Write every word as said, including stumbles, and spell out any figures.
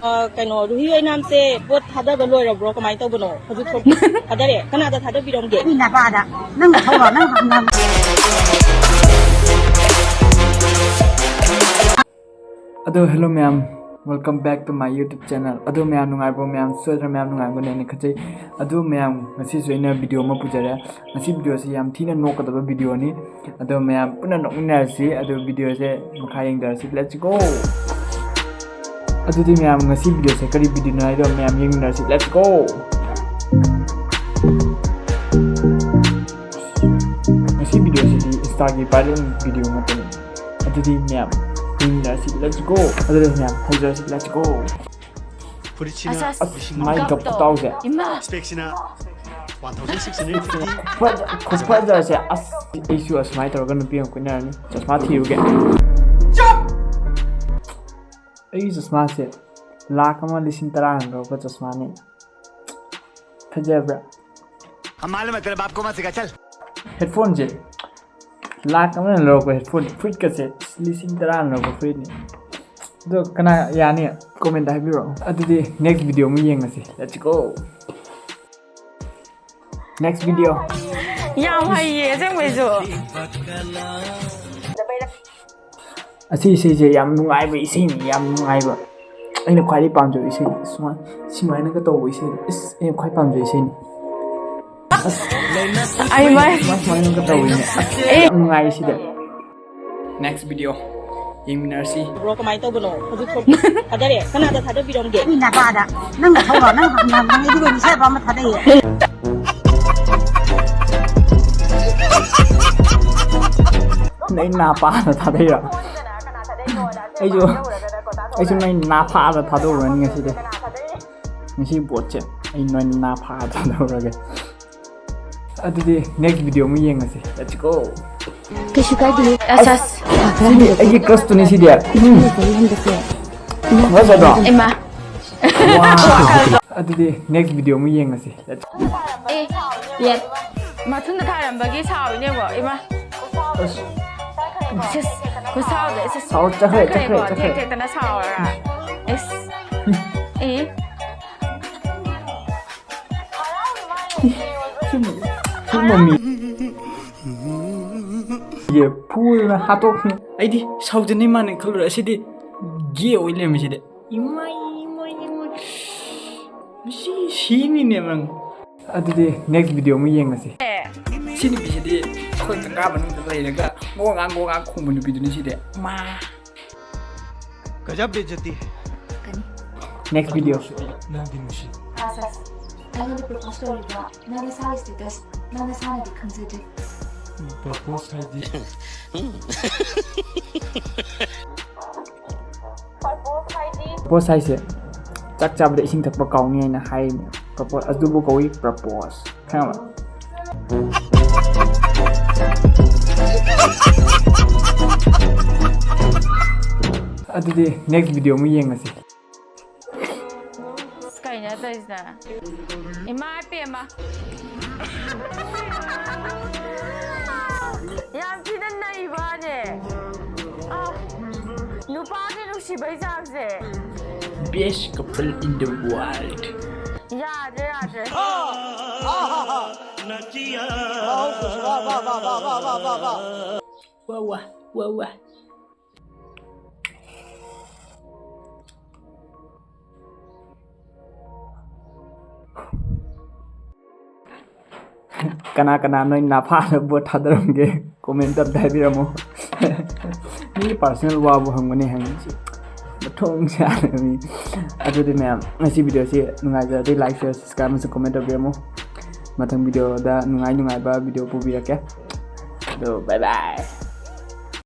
ꯑ, ꯀꯩꯅꯣ, ꯔꯨꯍꯤ ꯑꯣꯏꯅꯥꯝꯁꯦ ꯄꯣꯠ ꯊꯥꯗꯕ ꯂꯣꯏꯔꯕ꯭ꯔꯣ? ꯀꯃꯥꯏꯅ ꯇꯧꯕꯅꯣ? ꯍꯧꯖꯤꯛ ꯊꯣꯛ-, ꯊꯥꯗꯔꯦ꯫ ꯀꯅꯥꯗ ꯊꯥꯗꯕꯤꯔꯝꯒꯦ? ꯅꯣꯏ ꯅꯄꯥꯗ꯫ ꯅꯪꯅ ꯊꯧꯔꯣ, ꯅꯪ ꯍꯪ-, ꯅꯪ꯫ ꯑꯗꯣ, hello ꯃꯌꯥꯝ, welcome back to my YouTube channel. ꯑꯗꯣ ꯃꯌꯥꯝ ꯅꯨꯡꯉꯥꯏꯕ꯭ꯔꯣ? ꯃꯌꯥꯝ ꯁꯣꯏꯗꯅ ꯃꯌꯥꯝ ꯅꯨꯡꯉꯥꯏꯔꯝꯒꯅꯤ ꯍꯥꯏꯅ ꯈꯟꯖꯩ꯫ ꯑꯗꯣ ꯃꯌꯥꯝ, ꯉꯁꯤꯁꯨ ꯑꯩꯅ video ꯑꯃ ꯄꯨꯖꯔꯦ꯫ ꯉꯁꯤ videoꯁꯤ ꯌꯥꯝ ꯊꯤꯅ ꯅꯣꯛꯀꯗꯕ videoꯅꯤ꯫ ꯑꯗꯣ ꯃꯌꯥꯝ ꯄꯨꯟꯅ ꯅꯣꯛꯃꯤꯟꯅꯔꯁꯤ꯫ ꯑꯗꯣ videoꯁꯦ ꯃꯈꯥ ꯌꯦꯡꯗꯔꯁꯤ꯫ Let's go! ꯑꯗꯨꯗꯤ ꯃꯌꯥꯝ, ꯉꯁꯤ videoꯁꯦ ꯀꯔꯤ videoꯅꯣ ꯍꯥꯏꯗꯣ ꯃꯌꯥꯝ ꯌꯦꯡꯃꯤꯟꯅꯔꯁꯤ꯫ Let's go! ꯉꯁꯤ videoꯁꯤꯗꯤ Instaꯒꯤ viral video ꯉꯥꯛꯇꯅꯤ꯫ ꯑꯗꯨꯗꯤ ꯃꯌꯥꯝ ꯌꯦꯡꯃꯤꯟꯅꯔꯁꯤ꯫ Let's go! ꯑꯗꯨꯗꯤ ꯃꯌꯥꯝ ꯍꯧꯖꯔꯁꯤ꯫ Let's go! ꯐꯨꯔꯤꯠꯁꯤꯅ ꯑꯁ, ꯑꯁ, ꯂꯤꯁꯤꯡ ꯃꯥꯏ ꯒꯞ ꯈꯨꯇꯥꯎꯁꯦ꯫ ꯏꯃꯥ! Specꯁꯤꯅ one thousand six hundred fifty꯫ ꯈꯨꯐꯖ-, ꯈꯨꯐꯖꯁꯦ, ꯑꯁ, ꯑꯩꯁꯨ ꯑꯁꯨꯃꯥꯏꯅ ꯇꯧꯔꯒ ꯅꯨꯄꯤ ꯑꯃ ꯀꯣꯏꯅꯔꯅꯤ꯫ ꯆꯁꯃꯥ ꯊꯤꯔꯨꯒꯦ꯫ ꯑꯩꯒꯤ ꯆꯁꯃꯥꯁꯦ ꯂꯥꯛ ꯑꯃ ꯂꯤꯁꯤꯡ ꯇꯔꯥꯅ ꯂꯧꯕ ꯆꯁꯃꯥꯅꯤ꯫ ꯐꯖꯕ꯭ꯔꯥ? हम मालूम है तेरे बाप को मत सिखा, चल। Headphoneꯁꯦ ꯂꯥꯛ ꯑꯃꯅ ꯂꯧꯔꯛꯄ headphone, ꯐꯨꯔꯤꯠꯀꯁꯦ ꯂꯤꯁꯤꯡ ꯇꯔꯥꯅ ꯂꯧꯔꯛꯄ ꯐꯨꯔꯤꯠꯅꯤ꯫ ꯑꯗꯣ ꯀꯅꯥ ꯌꯥꯅꯤ? Commentꯇ ꯍꯥꯏꯕꯤꯔꯛꯑꯣ꯫ ꯑꯗꯨꯗꯤ next video ꯑꯃꯨꯛ ꯌꯦꯡꯉꯁꯤ꯫ Let's go! Next video. ꯌꯥꯝ ꯍꯩꯌꯦ ꯑꯁꯦꯡꯕꯩꯁꯨ꯫ ꯑꯁꯤ ꯏꯁꯩꯁꯦ ꯌꯥꯝ ꯅꯨꯡꯉꯥꯏꯕ ꯏꯁꯩꯅꯤ, ꯌꯥꯝ ꯅꯨꯡꯉꯥꯏꯕ꯫ ꯑꯩꯅ ꯈ꯭ꯋꯥꯏꯗꯒꯤ ꯄꯥꯝꯖꯕ ꯏꯁꯩ꯫ ꯁꯨꯃꯥꯏ-, ꯁꯨꯃꯥꯏꯅꯒ ꯇꯧꯕ ꯏꯁꯩ, ꯏꯁ, ꯑꯩꯅ ꯈ꯭ꯋꯥꯏ ꯄꯥꯝꯖꯕ ꯏꯁꯩꯅꯤ꯫ ꯑꯁ, ꯑꯩ ꯃꯥꯏ-, ꯁꯨꯃꯥꯏ-, ꯁꯨꯃꯥꯏꯅꯒ ꯇꯧꯕ ꯏꯁꯩ꯫ ꯑꯁ, ꯑꯦ꯫ ꯌꯥꯝ ꯅꯨꯡꯉꯥꯏ ꯁꯤꯗꯤ꯫ Next video ꯌꯦꯡꯃꯤꯟꯅꯔꯁꯤ꯫ Bro, ꯀꯃꯥꯏꯅ ꯇꯧꯕꯅꯣ? ꯍꯧꯖꯤꯛ ꯊꯣꯛ-, ꯊꯥꯗꯔꯦ꯫ ꯀꯅꯥꯗ ꯊꯥꯗꯕꯤꯔꯝꯒꯦ? ꯅꯣꯏ ꯅꯄꯥꯗ꯫ ꯅꯪꯅ ꯊꯧꯔꯣ, ꯅꯪ ꯍꯪ-, ꯅꯪ ꯍꯪꯉꯤꯗꯨꯕꯨ ꯏꯁꯩ ꯑꯄꯥꯝꯕ ꯊꯥꯗꯩꯌꯦ꯫ ꯅꯣꯏ ꯅꯄꯥꯗ ꯊꯥꯗꯩꯔꯣ? ꯑꯩꯁꯨ, ꯑꯩꯁꯨ ꯅꯣꯏ ꯅꯄꯥꯗ ꯊꯥꯗꯣꯛꯎꯔꯅꯤ ꯉꯁꯤꯗꯤ꯫ ꯉꯁꯤ ꯕꯣꯠꯁꯦ ꯑꯩ ꯅꯣꯏ ꯅꯄꯥꯗ ꯊꯥꯗꯣꯛꯎꯔꯒꯦ꯫ ꯑꯗꯨꯗꯤ next video ꯑꯃꯨꯛ ꯌꯦꯡꯉꯁꯤ꯫ Let's go! ꯀꯩꯁꯨ ꯀꯥꯏꯗꯦ꯫ ꯑꯁ, ꯑꯁ꯫ ꯁꯤꯗꯤ ꯑꯩꯒꯤ crushꯇꯨꯅꯤ ꯁꯤꯗꯤ꯫ ꯎꯝ꯫ ꯐꯖꯗ꯭ꯔꯣ? ꯏꯃꯥ꯫ Wow! ꯑꯗꯨꯗꯤ next video ꯑꯃꯨꯛ ꯌꯦꯡꯉꯁꯤ꯫ Let's go! ꯑꯦ, ꯌꯦꯠ꯫ ꯃꯊꯨꯟꯗ ꯊꯥꯔꯝꯕꯒꯤ ꯁꯥꯎꯔꯤꯅꯦꯀꯣ, ꯏꯃꯥ꯫ ꯑꯁ꯫ ꯁꯤꯁ, ꯈꯨꯁꯥꯎꯗ, ꯁꯤꯁ꯫ ꯁꯥꯎ-, ꯆꯠꯈ꯭ꯔꯦ, ꯆꯠꯈ꯭ꯔꯦꯀꯣ, ꯆꯠꯈ꯭ꯔꯦ, ꯆꯠꯈ꯭ꯔꯦ꯫ ꯊꯦꯛ ꯊꯦꯛꯇꯅ ꯁꯥꯎꯔꯒ꯫ ꯏꯁ꯫ ꯃꯤ꯫ ꯌꯦ ꯐꯨꯗꯅ ꯍꯥꯠꯇꯣꯛꯈꯤ꯫ ꯑꯩꯗꯤ ꯁꯥꯎꯖꯅꯤ ꯃꯥꯅ ꯈꯜꯂꯨꯔꯦ, ꯑꯁꯤꯗꯤ ꯒꯦ ꯑꯣꯏ ꯂꯩꯔꯝꯃꯤꯁꯤꯗꯤ꯫ ꯏꯃꯥꯏ, ꯏꯃꯥꯏ, ꯏꯃꯥꯏ꯫ ꯃꯁꯤ ꯁꯤꯅꯤꯅꯦ ꯅꯪ꯫ ꯑꯗꯨꯗꯤ next video ꯑꯃ ꯌꯦꯡꯉꯁꯤ꯫ ꯁꯤ ꯅꯨꯄꯤꯁꯤꯗꯤ ꯑꯩꯈꯣꯏ ꯀꯪꯀꯥ ꯃꯅꯨꯡꯗ ꯂꯩꯔꯒ ꯒꯣ ꯉꯥꯡ ꯒꯣ ꯉꯥꯡ ꯈꯣꯡꯕ ꯅꯨꯄꯤꯗꯨꯅꯤ ꯁꯤꯗꯤ꯫ ꯃꯥ꯫ गजब बेइज्जती है। ꯀꯅꯤ꯫ Next video꯫ ꯑꯁ ꯑꯁ, ꯑꯩꯉꯣꯟꯗ ꯄ꯭ꯔꯣꯄꯣꯁ ꯇꯧꯔꯤꯕ ꯅꯪ ꯅꯁꯥꯒꯤ ꯁ꯭ꯇꯦꯇꯁ ꯅꯪ ꯅꯁꯥꯅꯗꯤ ꯈꯪꯖꯗꯦ꯫ ꯄ꯭ꯔꯄꯣꯁ ꯍꯥꯏꯗꯤ Propose ꯍꯥꯏꯁꯦ ꯆꯥꯛ ꯆꯥꯕꯗ ꯏꯁꯤꯡ ꯊꯛꯄ ꯀꯥꯎꯅꯤ ꯍꯥꯏꯅ ꯍꯥꯏꯔꯤꯅꯦ꯫ Propose ꯑꯗꯨꯕꯨ ꯀꯧꯏ propose꯫ ꯈꯪꯉꯕ? ꯑꯗꯨꯗꯤ next video ꯑꯃꯨꯛ ꯌꯦꯡꯉꯁꯤ꯫ ꯀꯩꯅꯣ ꯇꯧꯔꯤꯁꯤꯅ? ꯏꯃꯥ ꯄꯦꯝꯃ꯫ ꯌꯥꯝ ꯊꯤꯅ ꯅꯩꯕꯅꯦ꯫ ꯑ, ꯅꯨꯄꯥꯒꯤ ꯅꯨꯡꯁꯤꯕꯩ ꯆꯥꯡꯁꯦ꯫ Best couple in the world. ꯌꯥꯗ꯭ꯔꯦ, ꯌꯥꯗ꯭ꯔꯦ꯫ ꯋꯥ ꯋꯥ ꯋꯥ ꯋꯥ꯫ ꯀꯅꯥ ꯀꯅꯥ ꯅꯣꯏ ꯅꯥꯐꯥꯗ ꯚꯣꯠ ꯊꯥꯗꯔꯝꯒꯦ? Comment ꯑꯝꯇ ꯍꯥꯏꯕꯤꯔꯝꯃꯣ꯫ ꯃꯤꯒꯤ personal ꯋꯥꯕꯨ ꯍꯪꯕꯅꯦ ꯍꯪꯉꯤꯁꯤ꯫ ꯃꯊꯣꯡ ꯆꯥꯗꯕ ꯃꯤ꯫ ꯑꯗꯨꯗꯤ ꯃꯌꯥꯝ, ꯉꯁꯤ video ꯁꯤ ꯅꯨꯡꯉꯥꯏꯖꯔꯗꯤ like, share, subscribe ꯑꯃꯁꯨꯡ comment ꯇꯧꯕꯤꯔꯝꯃꯣ꯫ ꯃꯊꯪ video ꯗ ꯅꯨꯡꯉꯥꯏ ꯅꯨꯡꯉꯥꯏꯕ video ꯄꯨꯕꯤꯔꯛꯀꯦ꯫ ꯑꯗꯣ bye bye꯫